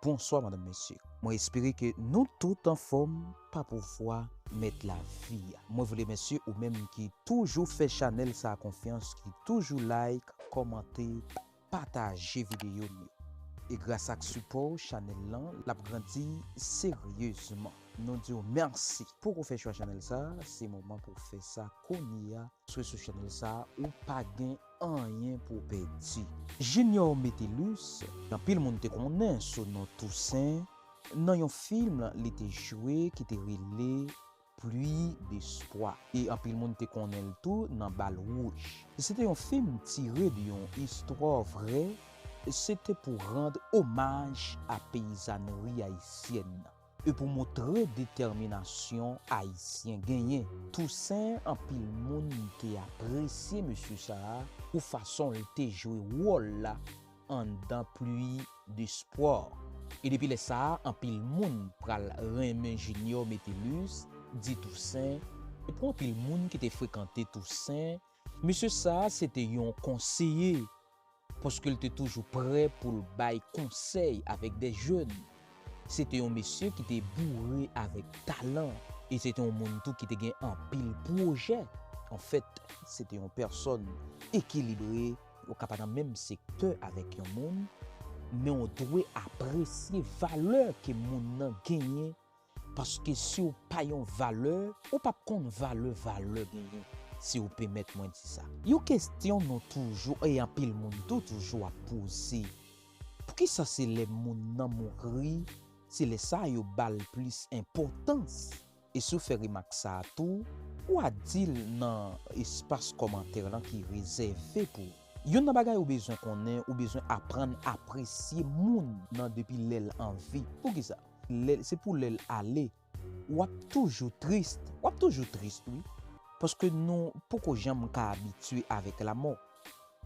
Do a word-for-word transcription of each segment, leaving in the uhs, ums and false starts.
Bonswa madanm, mesye. Mwen espere ke nou tout anfòm pa pouvwa mèt lavi a. Mwen vle remèsye ou menm ki toujou fè chanèl sa a konfyans, ki toujou like, kòmante, pataje videyo m yo. E gras ak sipò w, chanèl lan l ap grandi seryezman. Nou di w mèsi. Poko fè chwa chanèl sa a, se moman pou w fè sa kounye a. Swe sou chanèl sa a, ou pa gen anyen pou w pèdi. Junior Metellus, anpil moun te konnen sou non Tousen nan yon fim li te jwe ki te rele Pluie d'Espoir. E anpil moun te konnen l tou nan Bal Wouj. Se te yon fim tire de yon istwa vrè, se te pou rann omaj a peyizanri ayisyèn nan. E pou montre detèminasyon Ayisyen genyen. Tousen, anpil moun te apresye mesye sa a pou fason l te jwe wòl la anndan Pluie d'Espoir. E depi lè sa a, anpil moun pral renmen Junior Metellus, di Tousen. E pou anpil moun ki te frekante Tousen, mesye sa a se te yon konseye, paske l te toujou prè pou l bay konsèy avèk de jèn. Se te yon mesye ki te boure avèk talan, e se te yon moun tou ki te gen anpil pwojè. Anfèt, se te yon pèsòn ekilibre, ou ka pa nan menm sektè avèk yon moun, men w dwe apresye valè ke moun nan genyen, paske si w pa yon valè, ou p ap konn valè valè genyen, si w pèmèt mwen di sa. Yon kesyon nou toujou, e anpil moun tou toujou ap poze, poukisa se lè moun nan mouri, se lè sa a yo ba l plis enpòtans? E si w fè remak sa a tou, ou a di l nan espas kòmantè lan ki rezève pou ou. Youn nan bagay ou bezwen konnen, ou bezwen aprann apresye moun nan depi lè l an vi. Poukisa? Lè, se pou lè l ale. W ap toujou tris. W ap toujou tris, wi. Paske nou poko janm ka abitye avèk lanmò.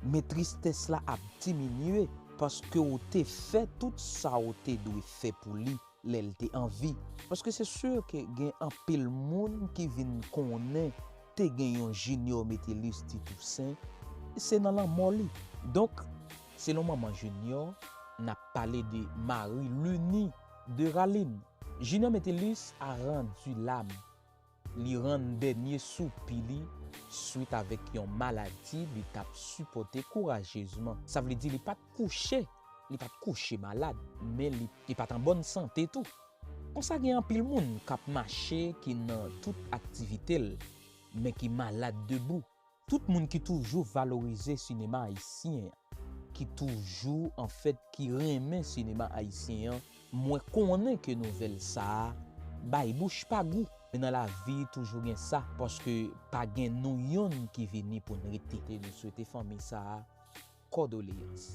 Men tristès la ap diminye paske w te fè tout sa w te dwe fè pou li lè l te an vi. Paske se si ke gen anpil moun ki vin konnen te gen yon Junior Metellus di Tousen, se nan lanmò li. Donk, selon manman Junior, n ap pale de Marie Lunie Deralin. Junior Metellus a randi lam. Li rann dènye soupi li swit avèk yon maladi li t ap sipòte kourajezman. Sa vle di li pa t kouche, li pa t kouche malad, men li, li pa t an bòn sante tou. Konsa gen anpil moun k ap mache ki nan tout aktivite l, men ki malad debou. Tout moun ki toujou valorize sinema ayisyen an, ki toujou, anfèt, ki renmen sinema ayisyen an, mwen konnen ke nouvèl sa a bay bouch pa gou. Men nan lavi, toujou gen sa, paske pa gen nou yonn ki vini pou n rete. Nou swete fanmi sa a kondoleyans.